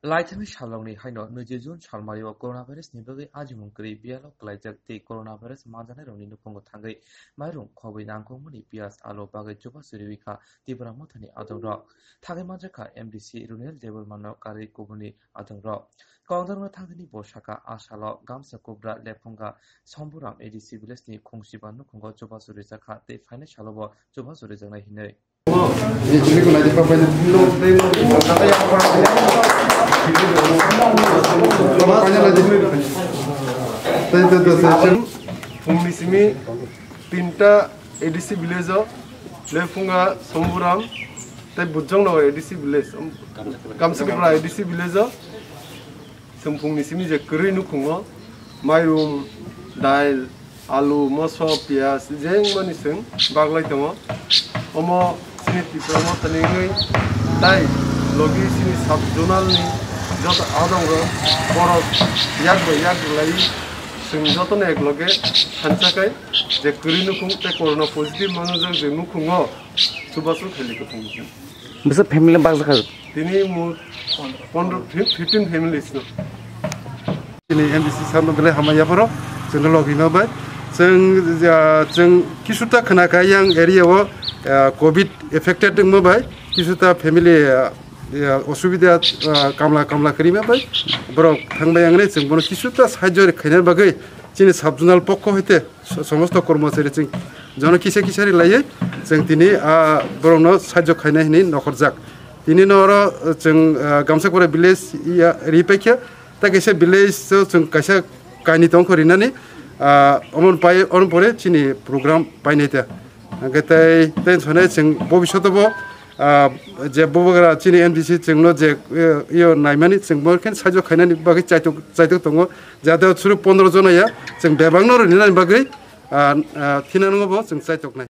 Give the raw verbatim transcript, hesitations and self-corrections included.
Laithani salrokni haino naichi June salmario coronavirus ni bagwi ajimung kwrwi biyalo kwlaijak tei coronavirus manjanairokni nukhungo thangwi mairum khobwi nangkukmani piyaj alu bagwi chubachu riwi kha Tipra Mothani adongrok. Thangwi manjakha M D C Runel Debbarmano karwi kubuni adongrok. Kokdorma thangthani bo sakha a salo gamsa kubra lephunga Somburam A D C village ni khungsiba nukhungo chubachu rijak kha tei phainai salo bo chubachu rijaknai hinwi. Phungni simi tinta A D C village o lephunga Somburam tei Bujongnagar A D C village, Kamsikapra A D C village o. Chwng phungni simi je kwrwi nukhungo mairum, dail, alu, moso, piyaj, jengmani chwng baglai tongo. Omo chini Tipra Mothani wngwi tai logi chini sub zonal ni joto adongrok borok yak bai yak rwlaiwi chwng jotono ek loge thansa khai je kwrwi nukhung tei corona positive manujak je nukhungo chubachu khailai kwthang. Bwsa family bakjakha. Tini mo pondro, fifteen families no. Tini M D C sir no belai hamya phoro, chwngno logi ma bai. Chwng, ah, chwng kisuta khna kha yang area o, ah, covid affected wngma bai, kisuta family, ah, ah, osubida, ah, kamla, kamla kwrwi ma bai. Borok thang bai yang ne chwng bono kisuta sahajyo khaina bagwi chini sub zonal pokho hoite so-, somosto kormochari chwng jono kisa kisa ri laiwi chwng tini, ah, borokno sahajyo khaina hinwi nokhorjak. Tini no oro, ah, chwng, ah, Gamsakpara village ya ri paikha, ta kaisa village o chwng kaisa kainwi tongkho rinani, ah, omon pai, omon pore chini program painai ta. Hwnkhe tei, tei sone chwng bobishoto bo, ah, je bubagra chini M D C chwngno je, eh, iyo naimani chwng bo khe sahajyo khainani bagwi chaitok, chaitok tongo. Jate suru pondro jona ya, chwng bebakno rinani bagwi, ah, ah, thinango bo chwng chaitoknai.